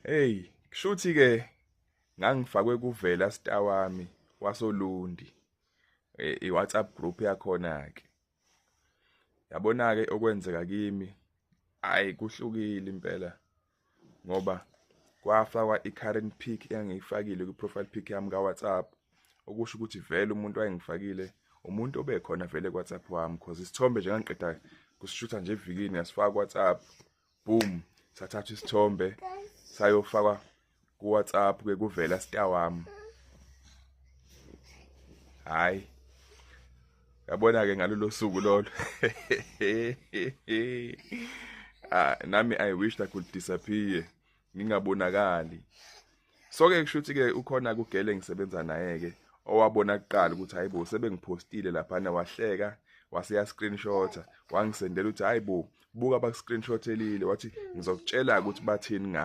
Hey, kushuthi ke ngangifakwe kuvela star wami wasoLundi. I-WhatsApp group yakhona ke. Yabona ke okwenzeka kimi, hayi, kuhlukile impela, ngoba kwafakwa i-current pic engangiyifakile kwi-profile pic yami ka-WhatsApp, okusho ukuthi vele umuntu wayengifakile umuntu obekhona vele ku-WhatsApp wami, cause isithombe nje ngangiqeda kusishutha nje evikini, ngasifaka ku-WhatsApp, boom, sathatha isithombe sayofakwa ku-WhatsApp ke kuvela star wami. Hayi, yabona ke ngalolo suku lolo, ah, nami I wished I could disappear, ngingabonakali. So ke kusho ukuthi ke ukhona kugele ngisebenza naye ke owabona kuqala ukuthi hayibo, sebengiphostile laphana, wahleka, wase screenshot, wangisendela ukuthi, "Hayibo, buka, baku screenshotelile." Wathi, "Ngizokutshela ukuthi bathini ngawe."